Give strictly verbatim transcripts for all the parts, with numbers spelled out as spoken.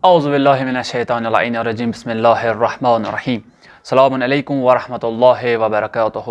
اعوذ باللہ من الشیطان اللعین الرجیم، بسم اللہ الرحمن الرحیم۔ السلام علیکم ورحمۃ اللہ وبرکاتہ۔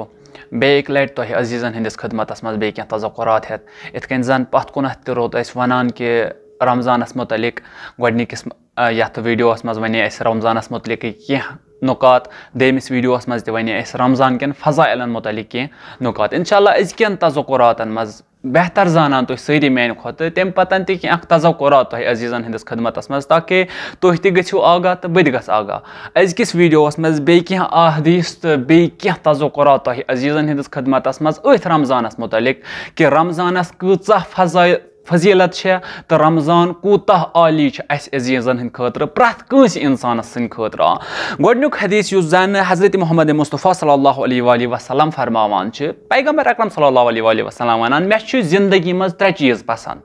بیٚیہِ اَکہِ لَٹہِ تۄہہِ عزیٖزَن ہٕنٛدِس خدمتَس منٛز بیٚیہِ کینٛہہ تذکرات ہٮ۪تھ۔ یِتھ کٔنۍ زَن پَتھ کُنَتھ تہِ روٗد اَسہِ وَنان کہِ رمضانَس مُتعلِق گۄڈٕنِکِس، آ، یَتھ ویٖڈیوَس منٛز وَنے اَسہِ رمضانَس مُتعلِقٕے کینٛہہ نُکات، دوٚیمِس ویٖڈیوَس منٛز تہِ وَنے اَسہِ رمضان کٮ۪ن فضائلَن مُتعلِق کینٛہہ نُکات۔ اِنشاءاللہ أزکٮ۪ن تذکراتَن منٛز بہتر زانان تُہۍ سٲری میانہِ کھۄتہٕ، تَمہِ پَتَن تہِ کینٛہہ اَکھ تذکرات تۄہہِ عزیٖزَن ہٕنٛدِس خدمتَس منٛز، تاکہِ تُہۍ تہِ گٔژھِو آگاہ تہٕ بہٕ تہِ گژھٕ آگاہ۔ أزکِس ویٖڈیوَس منٛز بیٚیہِ کینٛہہ احادیٖث تہٕ بیٚیہِ کینٛہہ تذکرات تۄہہِ عزیٖزَن ہٕنٛدِس خدمتَس منٛز أتھۍ رمضانَس مُتعلِق، کہِ رمضانَس کۭژاہ فضا-، فضیلت چھےٚ تہٕ رمضان کوٗتاہ عالی چھُ اَسہِ عزیٖزَن ہٕنٛدِ خٲطرٕ، پرٛٮ۪تھ کٲنٛسہِ اِنسانَس سٕنٛدِ خٲطرٕ۔ آ، گۄڈٕنیُک حدیث یُس زَن حضرت محمد مصطفیٰ صلی اللہ علیہ وآلہ وسلم فرماوان چھِ، پیغمبر اکرم صلی اللہ علیہ وآلہ وسلم وَنان، مےٚ چھُ زندگی منٛز ترٛےٚ چیٖز پسنٛد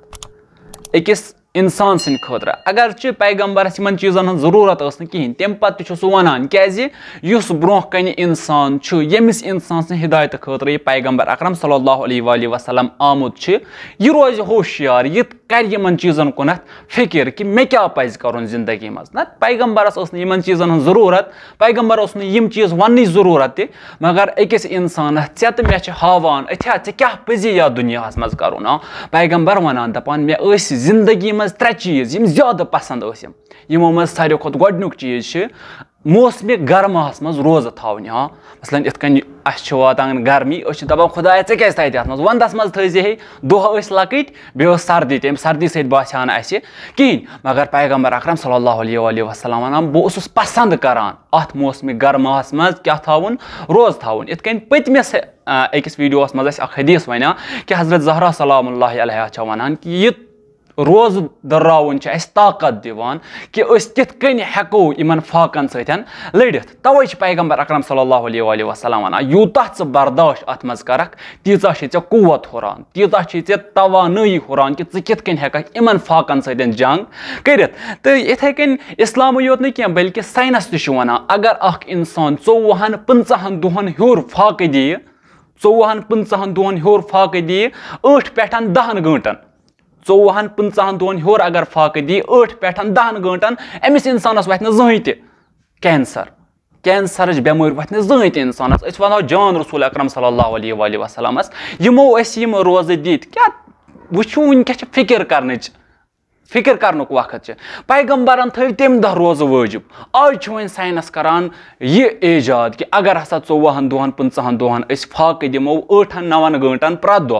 أکِس اِنسان سٕنٛدِ خٲطرٕ۔ اگرچہِ پیغمبرس یِمن چیٖزن ہٕنٛز ضروٗرت ٲس نہٕ کِہیٖنۍ، تَمہِ پتہٕ تہِ چھُ سُہ وَنان، کیازِ یُس برونٛہہ کنہِ اِنسان چھُ، ییٚمِس اِنسان سٕنٛدِ ہدایتہٕ خٲطرٕ یہِ پیغمبر اکرم صلی اللہ علیہ وآلہ وسلم آمُت چھُ، یہِ روزِ ہوشیار، یہِ کرِ یِمن چیٖزن کُنتھ فکر کہِ مےٚ کیٛاہ پزِ کرُن زندگی منٛز۔ نہ، پیغمبرس ٲس نہٕ یِمن چیٖزن ہٕنٛز ضروٗرت، پیغمبر اوس نہٕ یِم چیٖز وننٕچ ضروٗرت تہِ، مگر أکِس اِنسانس، ژےٚ تہٕ مےٚ چھِ ہاوان أتھیا ژےٚ کیٛاہ پزی یتھ دُنیاہس منٛز کرُن۔ آ، پیغمبر ونان، دپان، مےٚ ٲسۍ زندگی منٛز ترٛےٚ چیٖز، یِم زیادٕ پسنٛد ٲسۍ یِم۔ یِمو منٛز ساروی کھۄتہٕ گۄڈٕنیُک چیٖز چھُ موسمِ گرماہس منٛز روزٕ تھاوٕنۍ۔ ہاں، مثلاً یِتھ کٔنۍ اَسہِ چھِ واتان گرمی، أسۍ چھِ دَپان، خۄدایا، ژےٚ کیٛازِ تھایتھ یَتھ منٛز؟ وَندَس منٛز تھٲیزِ ہے، دۄہ ٲسۍ لۄکٕٹۍ، بیٚیہِ ٲس سردی، تَمہِ سردی سۭتۍ باسیٛو نہٕ اَسہِ کِہیٖنۍ۔ مگر پیغمبر اکرم صلی اللہ علیہ وآلہ وسلم وَنان، بہٕ اوسُس پسنٛد کران اَتھ موسمِ گرماہَس منٛز کیٛاہ تھاوُن؟ روزٕ تھاوُن۔ یِتھ کٔنۍ پٔتمِس، آ، أکِس ویٖڈیوَس منٛز اَسہِ اکھ حدیث وَنیٛو کہِ حضرت زہرا سلام اللہ علیہا چھےٚ وَنان کہِ یہِ روزٕ دٔراوُن چھُ اَسہِ طاقت دِوان کہِ أسۍ کِتھ کٔنۍ ہٮ۪کو یِمن فاقن سۭتۍ لٔڑِتھ۔ توے چھُ پیغمبر اکرم صلی اللہ علیہ وآلہ وسلم وَنان، یوٗتاہ ژٕ برداشت اَتھ منٛز کرکھ، تیٖژاہ چھے ژےٚ قوت ہُران، تیٖژاہ چھے ژےٚ توانٲیی ہُران کہِ ژٕ کِتھ کٔنۍ ہٮ۪ککھ یِمن فاقن سۭتۍ جنگ کٔرِتھ۔ تہٕ یِتھے کٔنۍ اِسلامٕے یوت نہٕ کینٛہہ، بلکہِ ساینس تہِ چھُ وَنان، اگر اکھ اِنسان ژوٚوُہن پٕنٛژٕہن دۄہن ہیوٚر فاقہٕ دِیہِ، ژوٚوُہن پٕنٛژٕہن دۄہن ہیوٚر فاقہٕ دِیہِ، ٲٹھ پٮ۪ٹھ دَہن گٲنٛٹن، ژوٚوُہن پٕنٛژٕہن دۄہن ہیوٚر اگر فاقہٕ دی، ٲٹھ پٮ۪ٹھ دَہن گٲنٛٹن أمِس اِنسانس وَتھِ نہٕ زٕہٕنۍ تہِ کینسر۔ کینسرٕچ بٮ۪مٲرۍ وَتھِ نہٕ زٕہٕنۍ تہِ اِنسانس۔ أسۍ وَنو جان رسول اکرم صلی اللہ علیہ وآلہ وسلمس، یِمو أسۍ یِم روزٕ دِتۍ، کیٛاہ وٕچھِو وٕنکیٚس چھِ فِکر کرنٕچ، فِکر کرنُک وقت چھِ۔ پیغمبرن تھٲوۍ تَمہِ دۄہ روزٕ وٲجِب۔ آز چھُ وۄنۍ ساینس کران یہِ ایجاد کہِ اگر ہسا ژوٚوُہن دۄہن، پٕنٛژٕہن دۄہن أسۍ فاقہٕ دِمو ٲٹھن نون گٲنٛٹن پرٛٮ۪تھ دۄہ،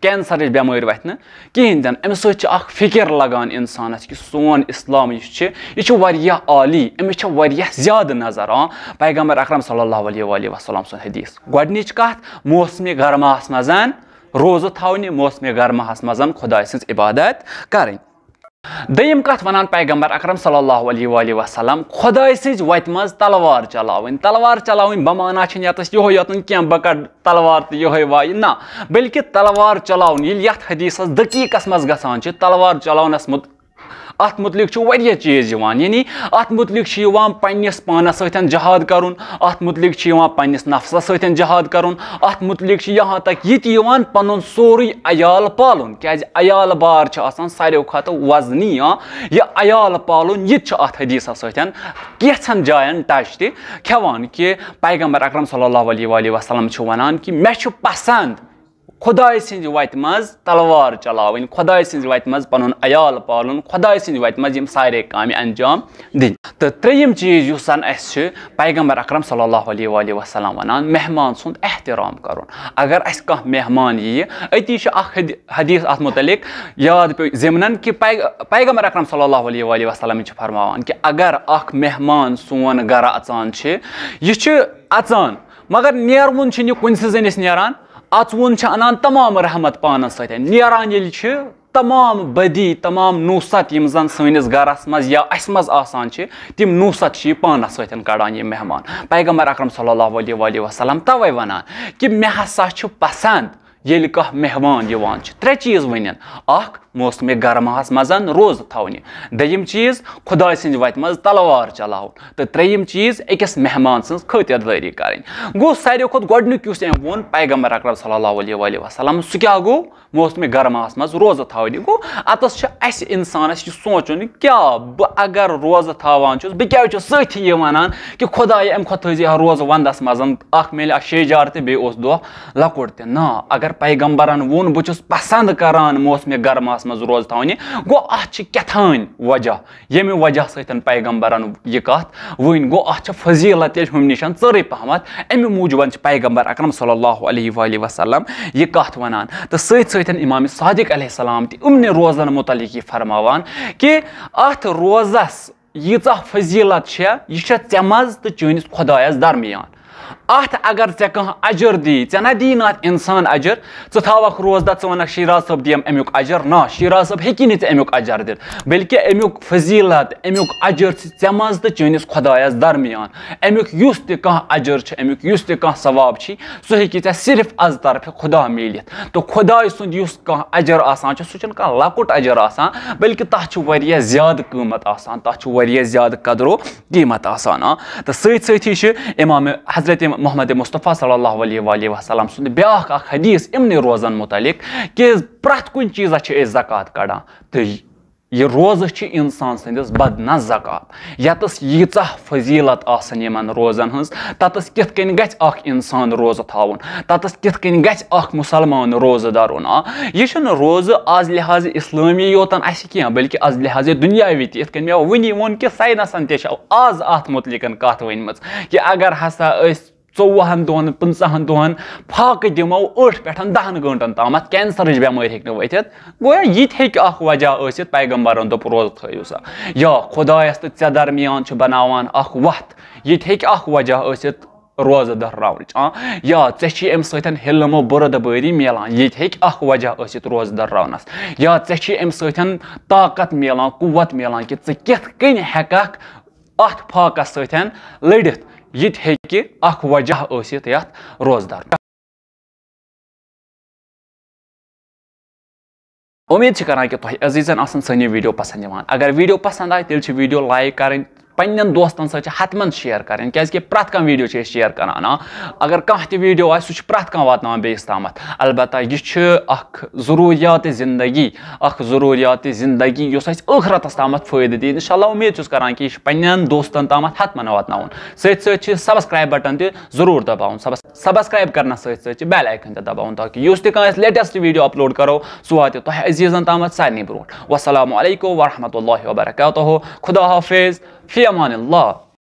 کینسرٕچ بٮ۪مٲرۍ وَتھِ نہٕ کِہیٖنۍ تہِ نہٕ۔ اَمہِ سۭتۍ چھِ اکھ فِکر لگان اِنسانَس کہِ سون اِسلام یُس چھِ، یہِ چھُ واریاہ عالی، أمِس چھِ واریاہ زیادٕ نظر۔ آ، پیغمبر اکرم صلی اللہ علیہ وآلہ وسلم سُنٛد حدیث۔ گۄڈٕنِچ کَتھ، موسمِ گرماہَس منٛز روزٕ تھاونہِ، موسمِ گرماہَس منٛز خۄداے سٕنٛز عبادت کَرٕنۍ۔ دوٚیِم کَتھ وَنان پیغمبر اکرم صلی اللہ علیہ وآلہ وسلم، خۄداے سٕنٛزِ وَتہِ منٛز تلوار چلاوٕنۍ۔ تلوار چلاوٕنۍ بمانا چھِنہٕ یَتَس یِہوٚے یوتَن کینٛہہ، بہٕ کَڑٕ تلوار تہٕ یِہوٚے وایہِ، نہ، بلکہِ تلوار چلاوُن، ییٚلہِ یَتھ حدیثَس دقیٖقَس منٛز گژھان چھِ، تلوار چلاونَس مُت-، اَتھ مُتعلِق چھُ واریاہ چیٖز یِوان، یعنی اَتھ مُتعلِق چھُ یِوان پنٛنِس پانَس سۭتۍ جہاد کَرُن، اَتھ مُتعلِق چھُ یِوان پنٛنِس نفسَس سۭتۍ جہاد کَرُن، اَتھ مُتعلِق چھُ یہاں تک یہِ تہِ یِوان پَنُن سورُے عیال پالُن، کیٛازِ عیال بار چھُ آسان ساروٕے کھۄتہٕ وزنی، آ، یہِ عیال پالُن، یہِ تہِ چھُ اَتھ حدیثَس سۭتۍ کینٛژھن جاین ٹچ تہِ کھٮ۪وان کہِ پیغمبر اکرم صلی اللہ علیہ وآلہ وسلم چھُ وَنان کہِ مےٚ چھُ پسنٛد خۄداے سٕنٛزِ وَتہِ منٛز تلوار چلاوٕنۍ، خۄداے سٕنٛزِ وَتہِ منٛز پَنُن عیال پالُن، خۄداے سٕنٛزِ وَتہِ منٛز یِم سارے کامہِ انجام دِنۍ۔ تہٕ ترٛیٚیِم چیٖز یُس زَن اَسہِ چھُ پیغمبر اکرم صلی اللہ علیہ وآلہ وسلم وَنان، مہمان سُنٛد احترام کَرُن۔ اگر اَسہِ کانٛہہ مہمان یِیہِ، أتی چھُ اَکھ حدی-، حدیث اَتھ مُتعلِق یاد پیوٚو ضِمنَن کہِ پیغ-، پیغمبر اکرم صلی اللہ علیہ وآلہ وسلم چھِ فرماوان کہِ اگر اَکھ مہمان سون گَرٕ اَژان چھِ، یہِ چھُ اَژان، مگر نیرٕوُن چھُنہٕ یہِ کُنہِ سٕنٛزِ زٔنِس نیران، اَژوُن چھُ اَنان تمام رحمت پانَس سۭتۍ۔ نیران ییٚلہِ چھِ، تمام بدی، تمام نوٗست یِم زَن سٲنِس گَرَس منٛز یا اَسہِ منٛز آسان چھِ، تِم نوٗست چھِ یہِ پانَس سۭتۍ کَڑان یہِ مہمان۔ پیغمبر اکرم صلی اللہ علیہ وآلہ وسلم تَوَے وَنان کہِ مےٚ ہسا چھُ پسنٛد ییٚلہِ کانٛہہ مہمان یِوان چھُ، ترٛےٚ چیٖز ؤنِن۔ اکھ، موسمِ گرماہَس منٛز روزٕ تھاونہِ۔ دوٚیِم چیٖز، خۄداے سٕنٛزِ وَتہِ منٛز تلوار چلاوُن۔ تہٕ ترٛیٚیِم چیٖز، أکِس مہمان سٕنٛز خٲطِردٲری کَرٕنۍ۔ گوٚو، ساروی کھۄتہٕ گۄڈٕنیُک یُس أمۍ ووٚن پیغمبر اکرم صلی اللہ علیہ وآلہ وسلم، سُہ کیٛاہ گوٚو؟ موسمِ گرماہَس منٛز روزٕ تھاونہِ۔ گوٚو، اَتَس چھِ اَسہِ اِنسانَس یہِ سونٛچُن، کیٛاہ بہٕ اگر روزٕ تھاوان چھُس، بہٕ کیٛازِ چھُس سۭتھی یہِ وَنان کہِ خۄدایا، اَمہِ کھۄتہٕ تھٲیزِ یہِ روزٕ وَنٛدَس منٛز، اَکھ میلہِ اَکھ شیٚہجار تہٕ بیٚیہِ اوس دۄہ لۄکُٹ تہِ۔ نہ، اگر پیغمبرن ووٚن، بہٕ چھُس پسنٛد کران موسمِ گرماہَس منٛز روزٕ تھاونہِ، گوٚو اَتھ چھِ کیٛاہ تھانۍ وجہ، ییٚمہِ وجہ سۭتۍ پیغمبرن یہِ کَتھ ؤنۍ۔ گوٚو، اَتھ چھِ فضیٖلت تیٚلہِ ہُمہِ نِش ژٔرٕے پہمتھ۔ اَمہِ موٗجوٗبَن چھِ پیغمبر اکرم صلی اللہ علیہ وآلہ وسلم یہِ کَتھ وَنان۔ تہٕ سۭتۍ سۭتۍ امام صادق علیہ السلام تہِ یِمنٕے روزن مُتعلق یہِ فرماوان کہِ اَتھ روزس ییٖژاہ فضیٖلت چھےٚ، یہِ چھےٚ ژےٚ منٛز تہٕ چٲنِس خۄدایَس درمیان۔ اَتھ اگر ژےٚ کانٛہہ اجر دی، ژےٚ نہ دی نہٕ اَتھ اِنسان اجر، ژٕ تھاوَکھ روزدار، ژٕ وَنَکھ، "شیراز صٲب دِیَم اَمیُک اجر"۔ نہ، شیراز صٲب ہیٚکی نہٕ ژےٚ اَمیُک اجر دِتھ، بلکہِ اَمیُک فضیٖلت، اَمیُک اجر چھِ ژےٚ منٛز تہٕ چٲنِس خۄدایَس درمیان۔ اَمیُک یُس تہِ کانٛہہ اجر چھُ، اَمیُک یُس تہِ کانٛہہ ثواب چھُ، سُہ ہیٚکہِ ژےٚ صرف از طرفِ خۄدا میٖلِتھ۔ تہٕ خۄداے سُنٛد یُس کانٛہہ اجر آسان چھُ، سُہ چھُنہٕ کانٛہہ لۄکُٹ اجر آسان، بلکہِ تَتھ چھُ واریاہ زیادٕ قۭمت آسان، تَتھ چھُ واریاہ زیادٕ قدر و قیمت آسان۔ آ، تہٕ سۭتۍ سۭتھی چھِ امام حضرت محمد مصطفیٰ صلی اللہ علیہ وآلہ وسلم سُنٛد بیٛاکھ اکھ حدیث یِمنٕے روزن متعلق کہِ پرٛٮ۪تھ کُنہِ چیٖزس چھِ أسۍ زکوٰۃ کڑان۔ تہٕ یہِ روزٕ چھِ انسان سٕنٛدِس بدنس زکوٰۃ۔ یتس ییٖژاہ فضیلت آسن یِمن روزن ہٕنٛز، تتس کِتھ کٔنۍ گژھِ اکھ انسان روزٕ تھاوُن، تتس کِتھ کٔنۍ گژھِ اکھ مسلمان روزٕ دَرُن۔ آ، یہِ چھُنہٕ روزٕ از لحاظ اسلٲمی یوتن اسہِ کینٛہہ، بلکہِ از لحاظ دُنیاوی تہِ۔ یِتھ کٔنۍ مےٚ وُنی ووٚن کہِ ساینسن تہِ چھِ از اتھ متعلق کتھ ؤنمٕژ کہِ اگر ہسا أسۍ ژوٚوُہن دۄہن، پٕنٛژٕہن دۄہن فاقہٕ دِمو ٲٹھ پٮ۪ٹھ دَہن گٲنٛٹن تامتھ، کینسرٕچ بٮ۪مٲرۍ ہیٚکہِ نہٕ ؤتھِتھ۔ گویا یہِ تہِ ہیٚکہِ اکھ وجہ ٲسِتھ، پیغمبرن دوٚپ، "روزٕ تھٲیِو سا"۔ یا خۄدایس تہٕ ژےٚ درمیان چھُ بناوان اکھ وَتھ، یہِ تہِ ہیٚکہِ اکھ وجہ ٲسِتھ روزٕ دٔہراونٕچ۔ آ، یا ژےٚ چھِ اَمہِ سۭتۍ حلم و بُردبٲری میلان، یہِ تہِ ہیٚکہِ اکھ وجہ ٲسِتھ روزٕ دٔہراونس۔ یا ژےٚ چھِ اَمہِ سۭتۍ طاقت میلان، قوت میلان کہِ ژٕ کِتھ کٔنۍ ہٮ۪ککھ اتھ فاقس سۭتۍ لٔڑِتھ، یہِ تہِ ہیٚکہِ اکھ وجہ ٲسِتھ یتھ روزدار۔ امید چھِ کران کہِ تۄہہِ عزیزن آسن سٲنۍ یہِ video پسند یِوان۔ اگر video پسند آیہِ، تیٚلہِ چھِ video like کرٕنۍ، پننٮ۪ن دوستن سۭتۍ چھِ حتمن share کرٕنۍ، کیازِ کہِ پرٛٮ۪تھ کانٛہہ video چھِ أسۍ share کران۔ آ، اگر کانٛہہ تہِ video آسہِ، سُہ چھُ پرٛٮ۪تھ کانٛہہ واتناوان بیٚیِس تامتھ۔ البتہ یہِ چھُ اکھ ضروٗریات زندگی، اکھ ضروٗریات زندگی یُس اَسہِ ٲخرتس تامتھ فٲیدٕ دِیہِ۔ انشاءاللہ امید چھُس کران کہِ یہِ چھُ پننٮ۪ن دوستن تامتھ حتمن واتناوُن۔ سۭتۍ سۭتۍ چھِ subscribe button تہِ ضروٗر دباوُن۔ Subs-، subscribe کرنہٕ سۭتۍ سۭتۍ چھِ bell icon تہِ دباوُن، تاکہِ یُس تہِ کانٛہہ أسۍ latest video upload کرو، سُہ واتہِ تۄہہِ عزیزن تامتھ سارنٕے برونٛٹھ۔ والسلام علیکم ورحمۃ اللہ وبرکاتہ۔ خدا حافظ۔ فی امان اللہ۔